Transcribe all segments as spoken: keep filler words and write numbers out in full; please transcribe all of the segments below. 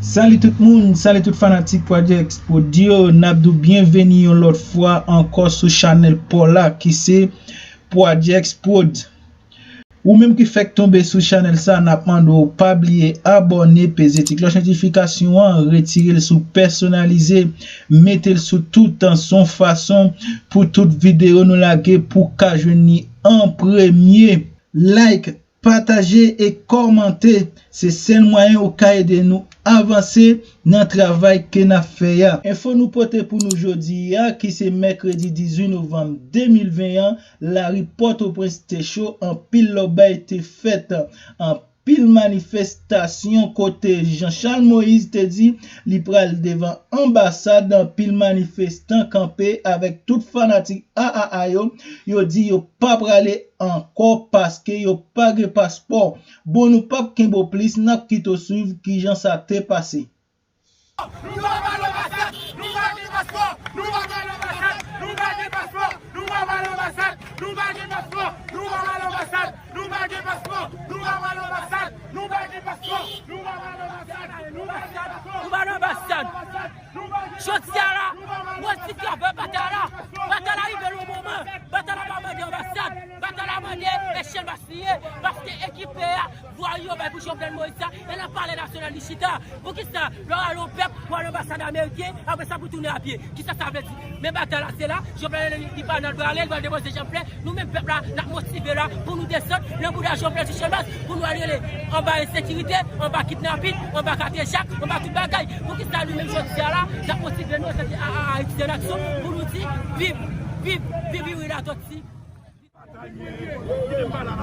Salut tout moun, salut tout fanatik Projects Prod yo, n ap di w byenveni yon lòt fwa ankò sou chanèl pa w la ki se Projects Prod. Ou menm ki fèk tonbe sou chanèl sa, n ap mande w pa bliye abòne, peze ti klòch notifikasyon an, retire l sou pèsonalize, mete l sou toutan, s on fason pou tout videyo nou lage pou w ka jwenn li an premye. Like, pataje e kòmante. Se sèl mwayen ou ka ede nou avanse nan travay ke n ap fè a. Enfo nou pote pou nou jodi a, ki se mèkredi dizuit novanm de mil ven an, lari Pòtoprens te cho, anpil lòbay te fèt, anpil manifestasyon kote Jean Charles Moïse te di li pral devan anbasad, anpil manifestan kanpe avèk tout fanatik A A A yo, yo di yo pa prale ankò paske yo pa gen paspò. Bon, nou p ap kenbe w plis, n ap kite w swiv kijan sa te pase. Nou pa prale anbasad, nou pa gen paspò, nou pa prale anbasad, nou pa gen paspò, nou pa prale anbasad, nou pa gen paspò, nou pa prale anbasad, nou pa gen paspò, nou pa prale anbasad, nou pa gen paspò, nou pa prale anbasad, nou pa gen paspò, nou pa prale anbasad. Jodi a la, mwen di travay batay la. Batay la rive nan moman. Batay la pa mande anbasad. Batay la mande echèl basiye. Paske ekip P A, vwayi yo bay pou Jovenel Moïse sa, e nan Palè Nasyonal li chita. Poukisa lè w al yon pèp, w al anbasad ameriken, apre sa pou tounen a pye? Kisa sa vle di? Men batay la se la, Jovenel li pa nan l prale, li pral depoze Jean Flè. Nou menm pèp la, n ap motive la pou nou desann nan bouda Jovenel sou chèmans, pou nou al rele anba ensekirite, anba kidnapin, anba katejak, anba tout bagay. Poukisa nou menm jodi a la, n ap motive nou antanke A A A Ayiti an aksyon pou nou di viv, viv, viv Youri Latortue.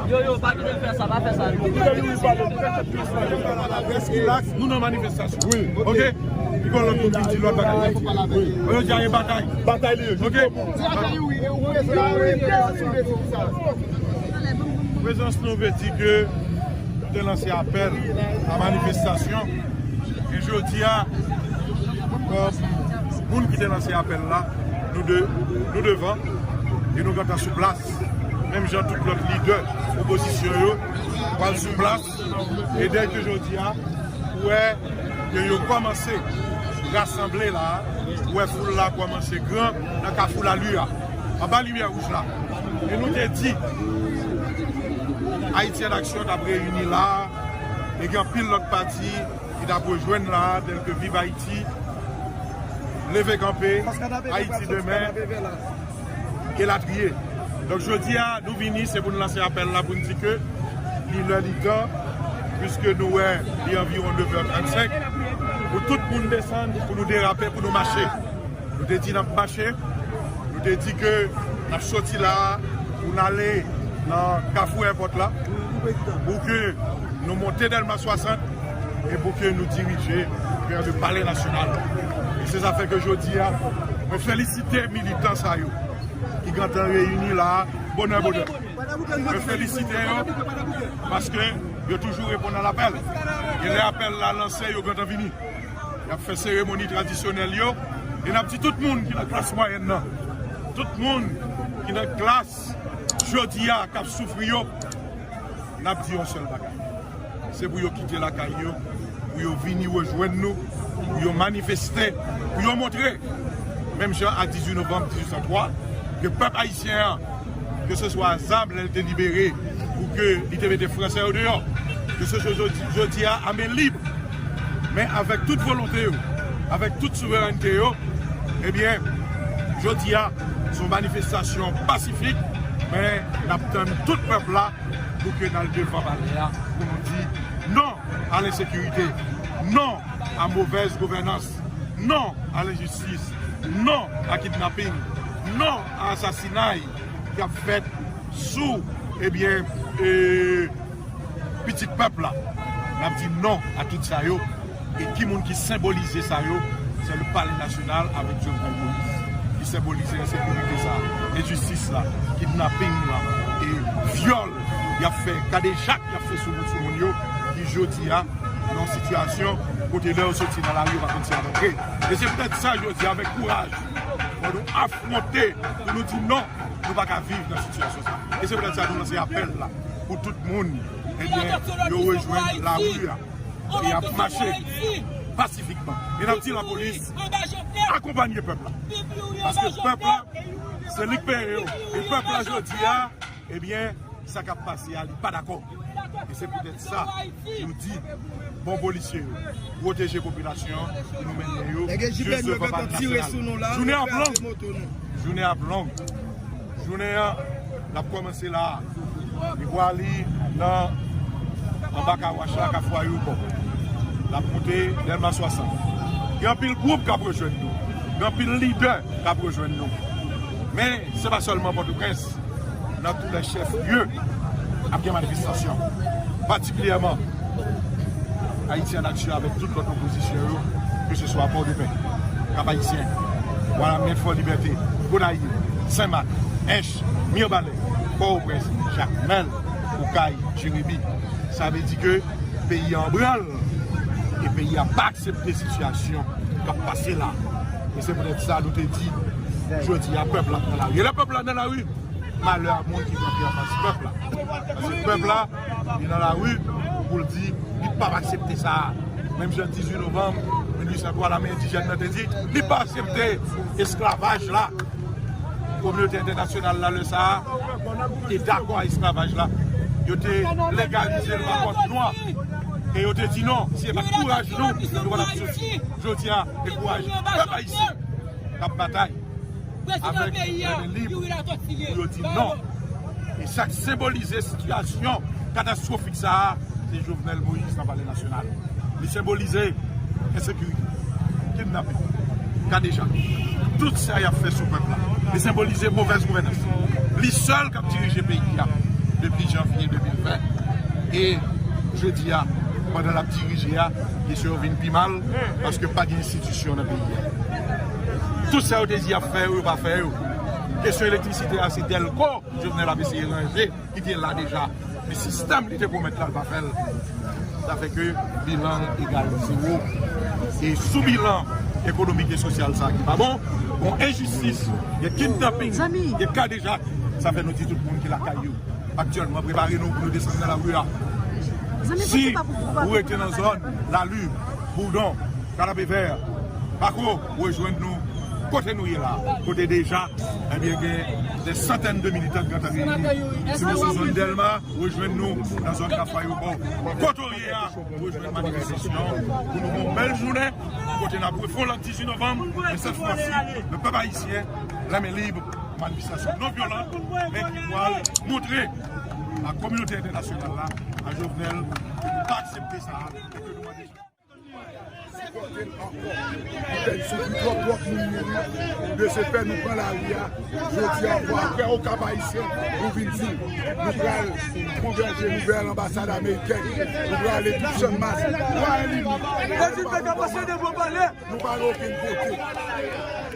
Yo, yo, pa kite l fè sa, pa fè sa. Rilaks, nou nan manifestasyon. Wi, ok. Li gon lòt moun ki di lòt bagay. Wi. Yo di a gen batay. Batay li ye. Ok. Prezans nou vle di ke nou te lanse apèl a manifestasyon. E jodi a, kòm moun ki te lanse apèl la, nou de, nou devan, e nou gentan sou plas. Menm jan tout lòt lidè opozisyon yo pral sou plas. E dèyè ke jodi a, ou wè ke yo kòmanse rasanble la, ou wè foul la kòmanse gran nan Kafou Lali a, anba limyè wouj la. E nou te di, Ayiti an Aksyon t ap reyini la, e gen anpil lòt pati ki t ap rejwenn la, tèl ke Viv Ayiti, Leve Kanpe, Ayiti Demen, elatriye. Donk, jodi a, nou vini, se pou n lanse apèl la, pou n di ke li lè, li tan, piske nou wè li anviwon nevè trannsenk, pou tout moun desann, pou nou derape, pou nou mache. Nou te di n ap mache, nou te di ke n ap soti la a pou n ale nan Kafou Èpòt la, pou ke nou monte Dèlma swasant e pou ke nou dirije vè le Palè Nasyonal. E se sa fè ke jodi a, mwen felisite militan sa yo ki gentan reyini la a, bonè, bonè. Mwen felisite yo paske yo toujou reponn a lapèl. E lè apèl la lanse, yo gentan vini. Y ap fè seremoni tradisyonèl yo. E n ap di tout moun ki nan klas mwayèn nan, tout moun ki nan klas jodi a k ap soufri yo, n ap di yon sèl bagay. Se pou yo kite lakay yo, pou yo vini rejwenn nou, pou yo manifeste, pou yo montre, menm jan a dizuit novanm dizuit san twa, ke pèp ayisyen an, ke se swa zam lè l te libere, ou ke li te mete fransè yo deyò, ke se swa jodi, jodi a, a men lib, men avèk tout volonte yo, avèk tout souverènte yo, ebyen, jodi a, se yon manifestasyon pasifik, men n ap tann tout pèp la pou ke n al devan palè a, pou nou di non a lensekirite, non a movèz gouvènans, non a lenjistis, non a kidnaping, non a asasinay k ap fèt sou, ebyen, e, pitit pèp la. N ap di non a tout sa yo. E ki moun ki senbolize sa yo? Se le Palais National avèk Jovenel Moïse ki senbolize ensekirite sa, enjistis la, kidnaping la, e vyòl y ap fè, kadejak y ap fè sou moun, sou moun yo, ki jodi a nan yon sitiyasyon kote lè yo soti nan lari, yo pa konn si y ap rantre. E se poutèt sa, jodi a, avèk kouraj, fò nou afwonte pou nou di non, nou pa ka viv nan sitiyasyon sa. E se poutèt sa nou lanse apèl la pou tout moun, ebyen, yo rejwenn lari a. E y ap mache. pasifikman. E n ap di lapolis akonpanye pèp la. Paske pèp la, se li k peye yo. E pèp la jodi a, ebyen, sa k ap pase a, li pa dakò. E se poutèt sa, nou di, bon polisye yo, pwoteje popilasyon an, pou nou mennen yo jis devan Palè Nasyonal. Jounen ap long. Jounen ap long. Jounen an, l ap kòmanse la a. Li pwale nan anba kawach la, Kafou Ayewopò. L ap moute Dèlma swasant. Gen anpil gwoup k ap rejwenn nou. Gen anpil lidè k ap rejwenn nou. Men, se pa sèlman Pòtoprens. Nan tou lè chèf lye, ap gen manifestasyon. Patikilyèman, Ayiti an Aksyon avèk tout lòt opozisyon yo, ke se swa Pòdepè, Kap Ayisyen, Wanament, Fò Libète, Gonayiv, Senmak, Ench, Mibalè, Pòtoprens, Jakmèl, Okay, Jeremi. Sa vle di ke peyi a an branl, e peyi a pa aksepte sitiyasyon k ap pase la. E se poutèt sa nou te di, jodi a, pèp la nan lari. E lè pèp la nan lari, malè a moun ki kanpe anfas pèp la. Paske pèp la, li nan lari pou l di, li p ap aksepte sa. Menm jan dizuit novanm mil uit san twa, lame endijèn nan te di, li pa aksepte esklavaj la. Kominote entènasyonal la, lè sa a, te dakò a esklavaj la. Yo te legalize lwa kòd nwa. E yo te di non, si se pa t kouraj nou, nou pa t ap soti. Jodi a, e kouraj pèp ayisyen k ap batay avèk Lame Lib pou yo di non. E sa k senbolize sitiyasyon katastwofik sa a, se Jovenel Moïse nan Palè Nasyonal. Li senbolize ensekirite, kidnaping, kadejak, tout sa y ap fè sou pèp la. Li senbolize movèz gouvènans. Li sèl k ap dirije peyi a depi janvye de mil ven. E jodi a, pandan l ap dirije a, kesyon yo vin pi mal, paske pa gen enstitisyon nan peyi a. Tout sa yo te di y ap fè yo, yo pa fè yo. Kesyon elektrisite a, se Delco Jovenel ap eseye ranje, ki te la deja. Men sistèm li te pwomèt la, l pa fè l. Sa fè ke bilan egal zewo. E sou bilan ekonomik e sosyal sa ki pa bon, gon enjistis, gen kidnaping, gen kadejak. Sa fè nou di tout moun ki lakay yo aktyèlman, prepare nou pou nou desann nan lari a. Si ou rete nan zòn Lalib, Boudon, Kanapevè, Pako, rejwenn nou kote nou ye la. Kote deja, ebyen, gen dè santèn de militan k gentan reyini. Si nou sou zòn Dèlma, rejwenn nou nan zòn Kafou Ayewopò. Kote w ye a, rejwenn manifestasyon an pou nou gen yon bèl jounen. Kote n ap refè w lòt dizuit novanm, men sèt fwa si, le pèp ayisyen, Lame Lib, manifestasyon non vyolan, men ki pral montre a kominote entènasyonal la, a Jovenel, ke nou pa aksepte sa, e ke nou mande sipòte l ankò. Li fè l soufri twòp, twòp moun mouri. Yo se fè nou pran lari a. Jodi a ankò, apre Okap Ayisyen, nou vin di, nou pral konvèje nouvèl anbasad amerikèn. Nou pral ale tout Channmas. Wa Eli. Prezidan k ap pase devan palè. Nou pa gen okenn kote.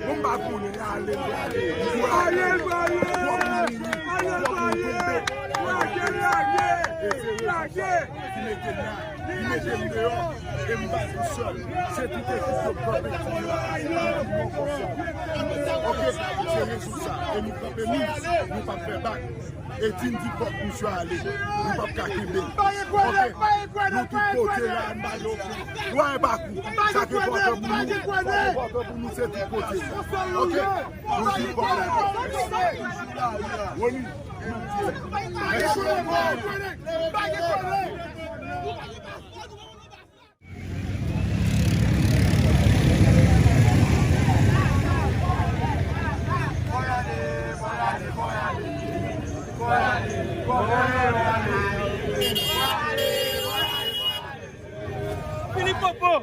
Bon, m pa konnen, ale, ale. Ale, ale. Twòp moun mouri, twòp moun tonbe. Lage, lage, lage. Ki mete m la, ki mete m deyò, e m pa tou sèl. Se tout ekip yo kanpe pou yo. Oke, se rezon sa. E nou kanpe nou, nou p ap fè bak. E di n di fòk misye ale. Nou p ap ka kenbe l. Oke, nou tout kote la, n pa gen okenn. Lwa e bakou. Sa ke pòtan pou nou, sa ke pòtan pou nou, se tout kote. Oke, nou di fòk. Roni. Philippe Popo.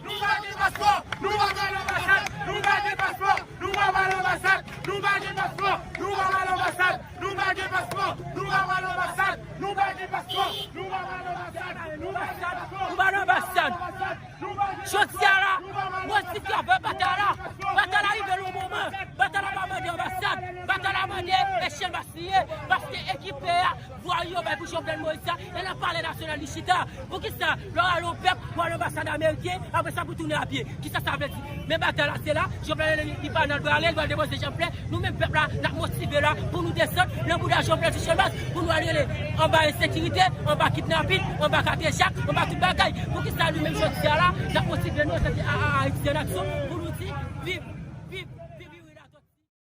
Nou pa gen paspò, nou pa pral anbasad, nou pa pral anbasad, nou pa pral anbasad, nou pa gen paspò, nou pa pral anbasad, nou pa gen paspò, Nou pa nan anbasad. Jodi a la, mwen di ke batay la, batay la rive nan moman, batay la pa mande anbasad, batay la mande Echèn Mastiye, paske ekip a vwayi yo bay pou Jovenel Moïse sa, e nan palè nasyonal li chita. Poukisa lè w al yon pèp, w al anbasad ameriken, apre sa pou tounen a pye? Kisa sa vle di? Men batay la se la, Jovenel li pa nan l prale, li pral depoze Jean Pierre. Nou menm pèp la, n ap motive la pou nou desann nan bouda Jovenel sou Channmas, pou nou al rele anba ensekirite, anba kidnapin, anba kadejak, anba tout bagay. Poukisa nou menm jodi a la, n ap motive nou, se a Ayiti an aksyon, pou nou di viv